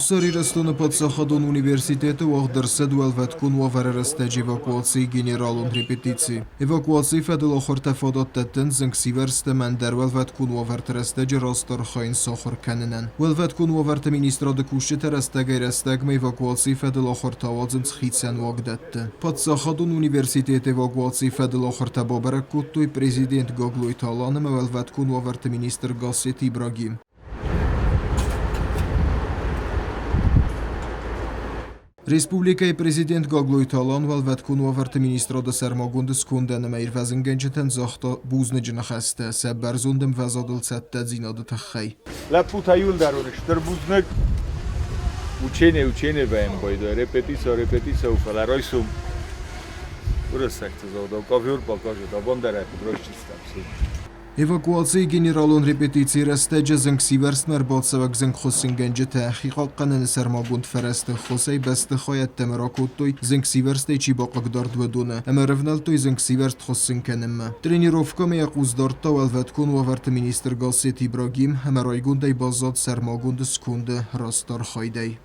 Хуссар Ирыстоны паддзахадон университеты уагъд ӕрцыд уӕлвӕткон уавӕры рӕстӕджы эвакуацийы генералон репетици. Эвакуацийы фӕдыл ахуыртӕ фадат дӕттынц зынгсивӕрзт ӕмӕ ӕндӕр уӕлвӕткон уавӕрты рӕстӕджы раст архайын сахуыр кӕнынӕн. Уӕлвӕткон уавӕрты министрады кусджытӕ рӕстӕгӕй-рӕстӕгмӕ эвакуацийы фӕдыл ахуыртӕ ауадзынц хицӕн уагдӕтты. Паддзахадон университеты эвакуацийы фӕдыл ахуыртӕ бабӕрӕг кодтой президент Гаглойты Алан ӕмӕ уӕлвӕткон уавӕрты министр Гассеты Ибрагим. Республикӕйы президент Гаглойты Алан уӕлвӕткон уавӕрты министрады сӕрмагонд скондӕн ӕмӕ ирвӕзынгӕнджытӕн загъта бузныджы ныхӕстӕ сӕ бӕрзонд ӕмвӕзадыл цӕттӕдзинады тыххӕй. Лӕппутӕ иуылдӕр уын стыр бузныг. Учение учение вӕййын байдайы, репетици репетици у, фӕлӕ райсом уырыссӕгты заводау ковер бакажет, абон дӕр ӕй куыд райсдзыстӕм. Эвакуацийы генералон репетицийы рӕстӕджы зынгсивӕрзтмӕ ӕрбацӕуӕг зынгхуыссынгӕнджытӕ хихъахъхъӕныны сӕрмагонд фӕрӕзты ӕххуысӕй бӕстыхайӕдтӕм ракодтой, зынгсивӕрзтӕй чи бахъыгдард, уыдоны ӕмӕ ӕрӕвнӕлдтой зынгсивӕрзт хуыссын кӕнынмӕ. Тренировкӕмӕ йӕ хъус дардта уӕлвӕткон уавӕрты министр Гассеты Ибрагим ӕмӕ райгондӕй баззад сӕрмагонд сконды раст архайдӕй.